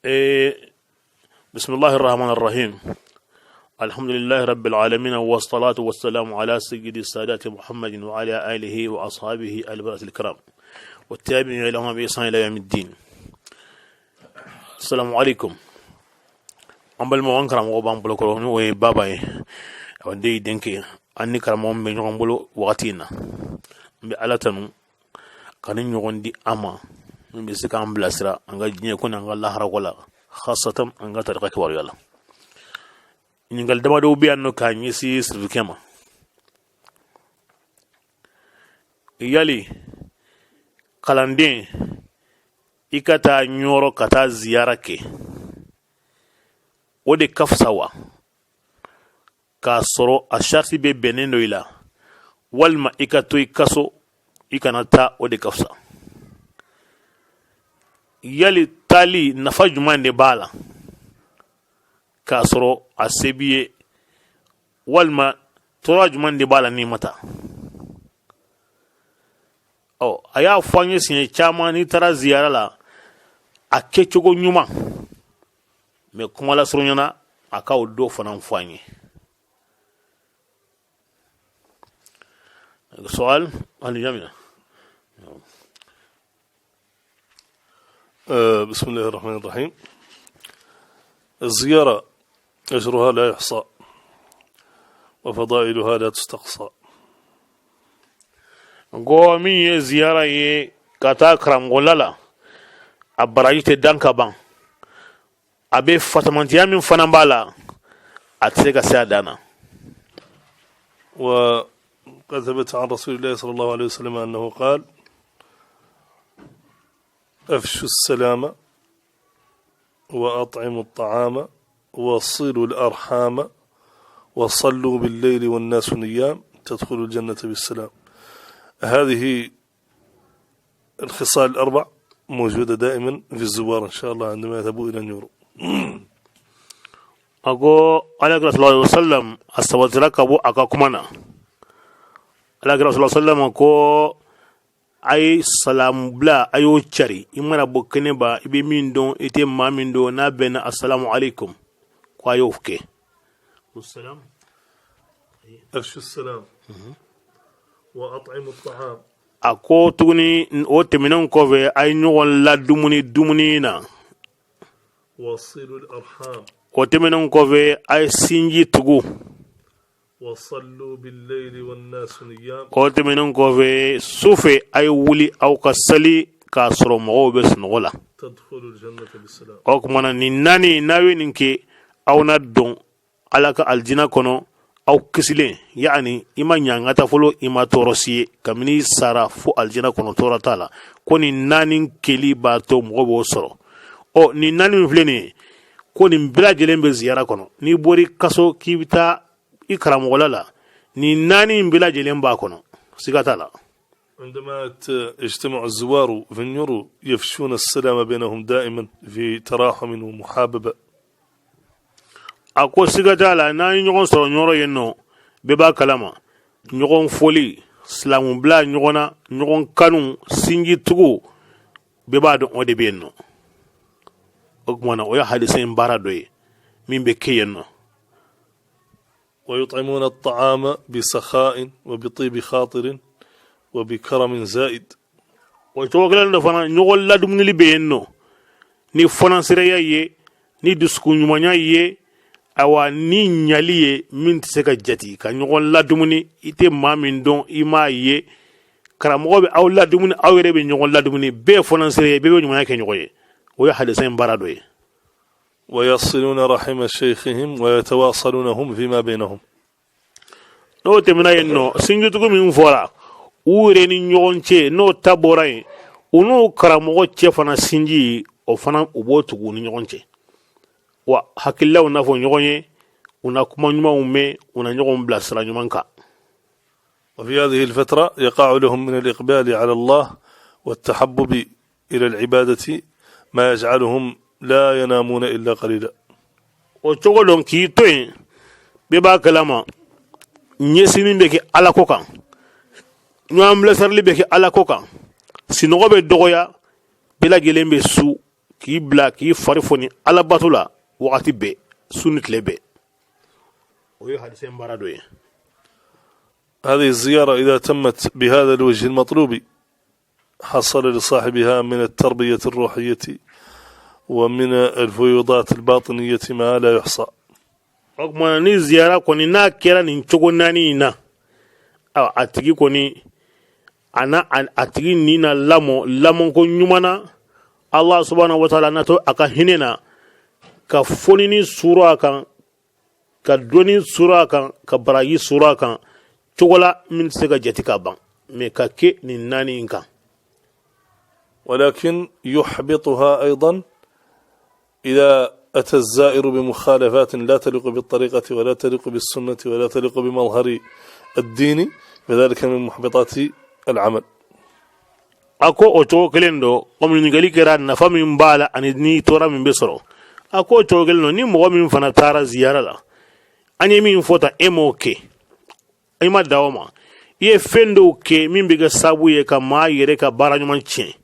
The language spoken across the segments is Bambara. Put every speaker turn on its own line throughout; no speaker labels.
بسم الله الرحمن الرحيم، الحمد لله رب العالمين، والصلاة والسلام على سيد السادات محمد وعلى آله وأصحابه البرة الكرام والتابعين لهم بإحسان إلى يوم الدين. السلام عليكم. An balimaw, an karamɔgɔ b'an bolo kɔrɔ, n'o ye Baba ye, a den denkɛ. An ni karamɔgɔ min bɛ ɲɔgɔn bolo wagati in na, n bɛ Ala tanu ka ni ɲɔgɔn di an ma min bɛ se k'an bilasira an ka diɲɛ ko n'an ka laharako la, khasatan an ka tarika kibaruya la. Ɲininkali damadɔw bɛ yan nɔ k'a ɲɛsin sirifikɛ ma. Yali kalanden i ka taa Ɲɔrɔ ka taa ziyara kɛ, o de ka fisa wa, k'a sɔrɔ a sariti bɛɛ bɛnnen don i la, walima i ka to i ka so, i kana taa, o de ka fisa? Yali taali nafa jumɛn de b'a la k'a sɔrɔ a se b'i ye, walima tɔɔrɔ jumɛn de b'a la n'i ma taa? Ɔ, a y'a fɔ an ye siɲɛ caman, n'i taara ziyara la, a kɛcogo ɲuman, mais kuma lasurunya na, a k'o dɔ fana fɔ an ye. سؤال هل جميع
بسم الله الرحمن الرحيم. الزيارة أجرها لا يحصى وفضائلها لا تستقصى.
Ko min ye ziyara ye ka taa karamɔgɔla la, a baraji tɛ dan ka ban. A bɛ fasamantiya min fana b'a la, a tɛ se ka se a dan na.
وقد ثبت عن رسول الله صلى الله عليه وسلم أنه قال: أفشوا السلام وأطعموا الطعام وصلوا الأرحام وصلوا بالليل والناس نيام تدخلوا الجنة بالسلام. هذه الخصال الأربع موجودة دائما في الزوار إن شاء الله عندما يذهبوا إلى نيورو.
A ko Alakira صلى الله عليه وسلم, a sabatira ka bɔ a ka kuma na, Alakira صلى الله عليه وسلم ko a ye salamu bila, a y'o cari. I mana bɔ kɛnɛba, i bɛ min dɔn, i tɛ maa min dɔn, n'a bɛnna السلام عليكم, ko a y'o kɛ.
السلام، أفشوا السلام وأطعموا الطعام.
A ko tuguni, o tɛmɛnen kɔfɛ, a ye ɲɔgɔn ladumuni dumuni na.
وصلوا الأرحام.
O tɛmɛnen kɔfɛ, a ye sinji tugu.
وصلوا بالليل والناس نيام.
O tɛmɛnen kɔfɛ, su fɛ, a ye wuli aw ka sali k'a sɔrɔ mɔgɔw bɛ sunɔgɔ la.
تدخلوا الجنة بالسلام.
O tuma na, nin naani, n'aw ye nin kɛ, aw na don Ala ka alijina kɔnɔ aw kisilen, yaani i ma ɲangata fɔlɔ, i ma tɔɔrɔ si ye kabini i sara fo alijina kɔnɔ, tɔɔrɔ t'a la. Ko nin naani keli b'a to mɔgɔ b'o sɔrɔ. Ɔ, nin naani min filɛ nin ye, ko nin bɛɛ lajɛlen bɛ ziyara kɔnɔ. N'i bɔra kaso k'i bɛ taa i karamɔgɔla la, nin naani in bɛɛ lajɛlen b'a kɔnɔ, siga t'a la.
عندما يجتمع الزوار في النيورو يفشون السلام بينهم دائما في تراحم ومحاببة.
A ko siga t'a la, n'an ye ɲɔgɔn sɔrɔ Ɲɔrɔ yen nɔ, bɛɛ b'a kalama, ɲɔgɔn foli, silamu bila ɲɔgɔn na, ɲɔgɔn kanu, sinji tugu, bɛɛ b'a dɔn o de bɛ yen nɔ. O tuma na, o ye hadisa in baara dɔ ye min bɛ kɛ yen nɔ.
ويطعمون الطعام بسخاء وبطيب خاطر وبكرم زائد.
O cogo kelen dɔ fana, ɲɔgɔn ladumunili bɛ yen nɔ ni fɔnansireya ye, ni dusukun ɲumanya ye, awa ni ɲali ye min tɛ se ka jati, ka ɲɔgɔn ladumuni. I tɛ maa min dɔn, i m'a ye, karamɔgɔ bɛ aw ladumuni, aw yɛrɛ bɛ ɲɔgɔn ladumuni, bɛɛ ye fɔnansire ye, bɛɛ bɛ ɲumanya kɛ ɲɔgɔn ye. O ye hadisa in baara dɔ ye.
ويصلون رحم شيخهم ويتواصلون هم فيما بينهم.
N'o tɛmɛna yen nɔ, sinjitugu min fɔra u yɛrɛ ni ɲɔgɔn cɛ, n'o ta bɔra yen, u n'u karamɔgɔ cɛ fana, sinji o fana, u b'o tugu u ni ɲɔgɔn cɛ wa hakililaw n'a fɔ ɲɔgɔn ye, u na kuma ɲumanw mɛn, u na ɲɔgɔn bila sira ɲuman kan.
وفي هذه الفترة يقع لهم من الإقبال على الله والتحبب إلى العبادة ما يجعلهم لا ينامون إلا قليلا.
O cogo dɔn k'i to yen, bɛɛ b'a kalama, ɲɛsinni bɛ kɛ Ala ko kan, ɲɔgɔn bilasirali bɛ kɛ Ala ko kan, sinɔgɔ bɛ dɔgɔya, bɛɛ lajɛlen bɛ su. K'i bila k'i fari foni alabato la wagati bɛɛ, su ni tile bɛɛ, o ye hadisa in baara dɔ ye.
هذه الزيارة إذا تمت بهذا الوجه المطلوب حصل لصاحبها من التربية الروحية ومن الفيوضات الباطنية ما لا يحصى.
O tuma ni ziyara kɔni n'a kɛra nin cogo naani in na, a tigi kɔni a na a tigi ni na lamɔ lamɔko ɲuman na, Allah subhanahu wa taala n'a to a ka hinɛ na ka fonini suuru a kan, ka dɔnni suuru a kan, ka baraji suuru a kan cogo la min tɛ se ka jate ka ban, mais ka kɛ nin naani in kan.
ولكن يحبطها أيضا إذا أتى الزائر بمخالفات لا تليق بالطريقة ولا تليق بالسنة ولا تليق بمظهر الدين، فذلك من محبطات العمل.
A ko o cogo kelen don, komi ɲininkali kɛra nafa min b'a la ani ni tɔɔrɔ min bɛ sɔrɔ. A ko o cogo kelen don, ni mɔgɔ min fana taara ziyara la, an ye min fɔ tan, e m'o kɛ, i ma dan o ma, i ye fɛn dɔw kɛ min bɛ kɛ sababu ye ka maa yɛrɛ ka baara ɲuman tiɲɛ.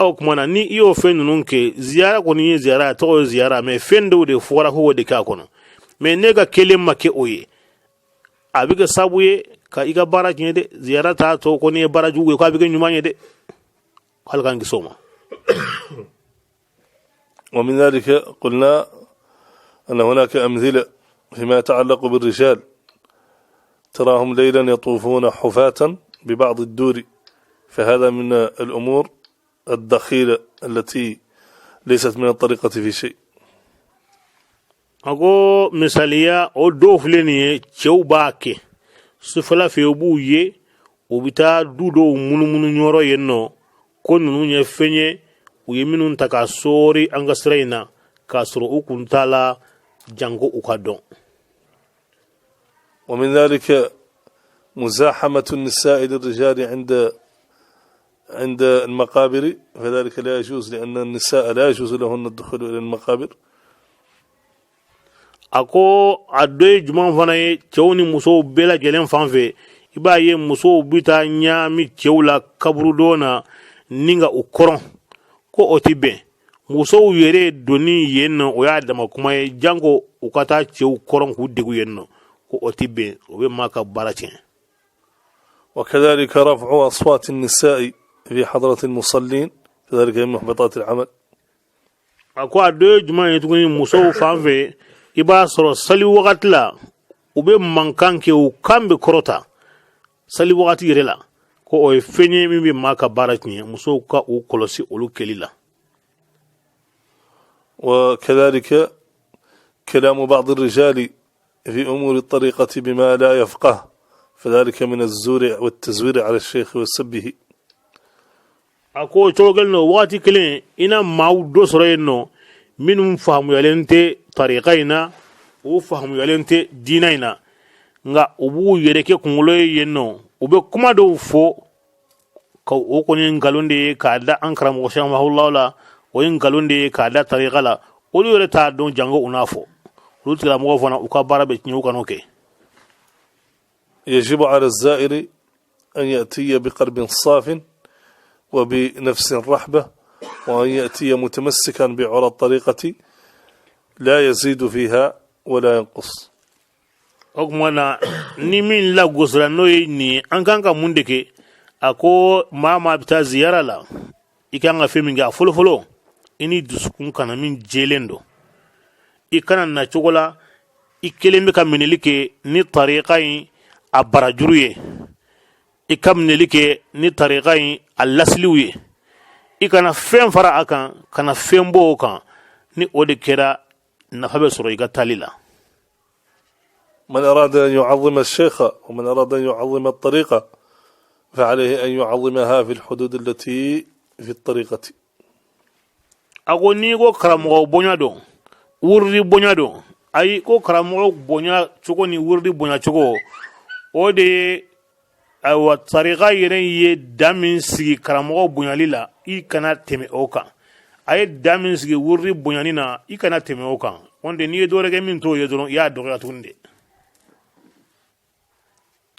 O tuma na ni i y'o fɛn ninnu kɛ, ziyara kɔni ye ziyara, a tɔgɔ ye ziyara, mais fɛn dɔw de fɔra ko o de k'a kɔnɔ, mais ne ka kelen ma kɛ o ye, a bɛ kɛ sababu ye ka i ka baara tiɲɛ dɛ. Ziyara t'a to ko n'i ye baara jugu ye k'a bɛ kɛ ɲuman ye dɛ, hali k'an kisi o ma.
ومن ذلك قلنا أن هناك أمثلة فيما يتعلق بالرجال، تراهم ليلا يطوفون حفاة ببعض الدور، فهذا من الأمور الدخيلة التي ليست من الطريقة في شيء.
A ko misaliya o dɔw filɛ nin ye, cɛw b'a kɛ sufɛla fɛ, u b'u ye u bɛ taa du dɔw munumunu yɔrɔ yen nɔ, ko ninnu ye fɛn ye u ye minnu ta ka sɔɔri an ka sira in na, k'a sɔrɔ u kun t'a la janko u ka dɔn.
ومن ذلك مزاحمة النساء للرجال عند المقابر، فذلك لا يجوز، لأن النساء لا يجوز لهن الدخول إلى المقابر.
A ko a dɔ ye jumɛn fana ye? Cɛw ni musow bɛɛ lajɛlen fan fɛ, i b'a ye musow bɛ taa ɲaami cɛw la kaburudon na ni ka u kɔrɔn, ko o tɛ bɛn. Musow yɛrɛ donni yen nɔ, o y'a dama kuma ye, janko u ka taa cɛw kɔrɔn k'u degu yen nɔ, ko o tɛ bɛn, o bɛ maa ka baara tiɲɛ.
وكذلك رفع أصوات النساء في حضرة المصلين، فذلك من محبطات العمل.
A ko a dɔ ye jumɛn ye tuguni? Musow fan fɛ, i b'a sɔrɔ sali wagati la, u bɛ mankan kɛ, u kan bɛ kɔrɔta sali wagati yɛrɛ la, ko o ye fɛn ye min bɛ maa ka baara tiɲɛ. Musow ka u kɔlɔsi olu kɛli la.
وكذلك كلام بعض الرجال في أمور الطريقة بما لا يفقه، فذلك من الزور والتزوير على الشيخ وسبه.
A ko o cogo kelen na, waati kelen i na maaw dɔ sɔrɔ yen nɔ minnu faamuyalen tɛ tarika in na, u faamuyalen tɛ diinɛ in na, nka u b'u yɛrɛ kɛ kunkolo ye yen nɔ, u bɛ kuma dɔw fɔ ka o kɔni ye nkalon de ye k'a da an karamɔgɔ sɛki la, o ye nkalon de ye k'a da tarika la. Olu yɛrɛ t'a dɔn janko u n'a fɔ. Olu tigilamɔgɔw fana, u ka baara bɛ tiɲɛ, u kan'o kɛ.
يجب على الزائر أن يأتي بقلب صاف وبنفس رحبة، وأن يأتي متمسكا بعرى الطريقة، لا يزيد فيها ولا ينقص.
O tuma na ni min lagosira n'o ye nin ye, an kan ka mun de kɛ? A ko maa maa bɛ taa ziyara la, i kan ka fɛn min kɛ, a fɔlɔfɔlɔ, i ni dusukun kana min jɛlen don, i kana na cogo la i kelen bɛ ka minɛli kɛ ni tarika in a barajuru ye, i ka minɛli kɛ ni tarika in a lasiliw ye, i kana fɛn fara a kan, kana fɛn bɔ o kan. Ni o de kɛra, nafa bɛ sɔrɔ i ka taali la.
من أراد أن يعظم الشيخ ومن أراد أن يعظم الطريقة فعليه أن يعظمها في الحدود التي في الطريقة.
A ko n'i ko karamɔgɔ bonya don, wurudi bonya don, ayi, ko karamɔgɔ bonya cogo ni wurudi bonya cogo, o de ye ayiwa tarika yɛrɛ ye dan min sigi karamɔgɔ bonyali la, i kana tɛmɛ o kan. A ye dan min sigi wurudi bonyani na, i kana tɛmɛ o kan. O tɛ n'i ye dɔ wɛrɛ kɛ min t'o ye dɔrɔn, i y'a dɔgɔya tuguni de.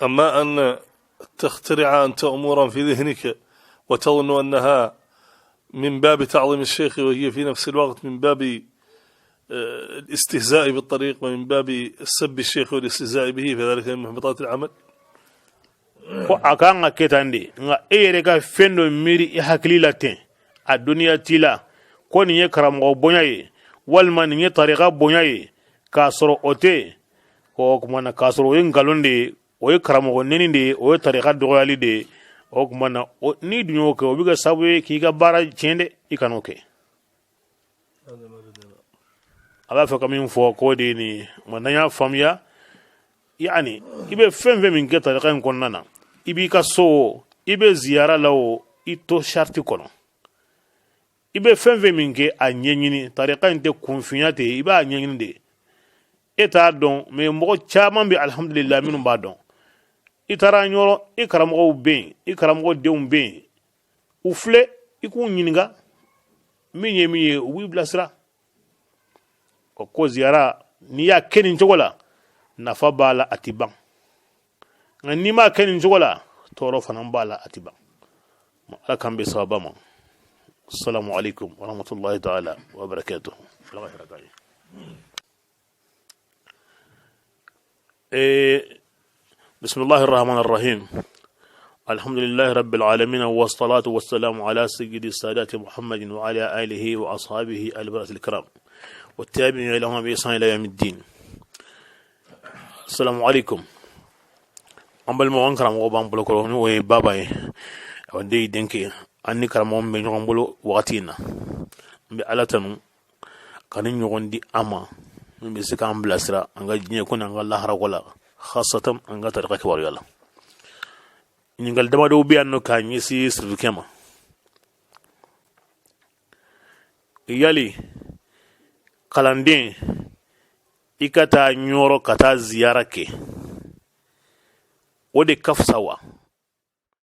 أما أن تخترع أنت أمورا في ذهنك وتظن أنها من باب تعظيم الشيخ، وهي في نفس الوقت من باب الاستهزاء بالطريق ومن باب السب الشيخ والاستهزاء به، فذلك من محبطات العمل.
Ko a kan ka kɛ tan de, nka e yɛrɛ ka fɛn dɔ miiri i hakili la ten, a dɔnniya t'i la, ko nin ye karamɔgɔ bonya ye walima nin ye tarika bonya ye, k'a sɔrɔ o tɛ. O tuma na, k'a sɔrɔ o ye nkalon de ye, o ye karamɔgɔ neni de ye, o ye tarika dɔgɔyali de ye. O tuma na, n'i dun y'o kɛ, o bɛ kɛ sababu ye k'i ka baara tiɲɛ dɛ. I kan'o kɛ. A b'a fɛ ka min fɔ, k'o de ye nin ye. Nka n'an y'a faamuya, yani i bɛ fɛn fɛn min kɛ tarika in kɔnɔna na, i b'i ka so o, i bɛ ziyara la o, i to sariti kɔnɔ. I bɛ fɛn fɛn min kɛ, a ɲɛɲini. Tarika in tɛ kunfinya tɛ, i b'a ɲɛɲini de. E t'a dɔn, mais mɔgɔ caman bɛ, alhamdulillah, minnu b'a dɔn. I taara Ɲɔrɔ, i karamɔgɔw bɛ yen, i karamɔgɔ denw bɛ yen, u filɛ, i k'u ɲininka min ye min ye, u b'i bilasira. O ko ziyara, n'i y'a kɛ nin cogo la, nafa b'a la, a ti ban. Nka n'i m'a kɛ nin cogo la, tɔɔrɔ fana b'a la, a ti ban. Ala k'an bɛn sawaba ma. Assalamu alaikum warahmatullahi ta'ala wa barakatuh. Ala ka hɛrɛ k'an ye. بسم الله الرحمن الرحيم. الحمد لله رب العالمين، والصلاة والسلام على سيد السادات محمد وعلى آله وأصحابه البرة الكرام والتابعين لهم بإحسان إلى يوم الدين. السلام عليكم. An balimaw, an karamɔgɔ b'an bolo kɔrɔ, n'o ye Baba ye, o de ye denkɛ. An ni karamɔgɔ min bɛ ɲɔgɔn bolo wagati in na, n bɛ Ala tanu ka nin ɲɔgɔn di an ma min bɛ se k'an bilasira an ka diɲɛ ko n'an ka laharako la, khasatan an ka tarika kibaruya la. Ɲininkali damadɔw bɛ yan nɔ k'a ɲɛsin sirifukɛ ma. Yali kalanden i ka taa Ɲɔrɔ ka taa ziyara kɛ, o de ka fisa wa?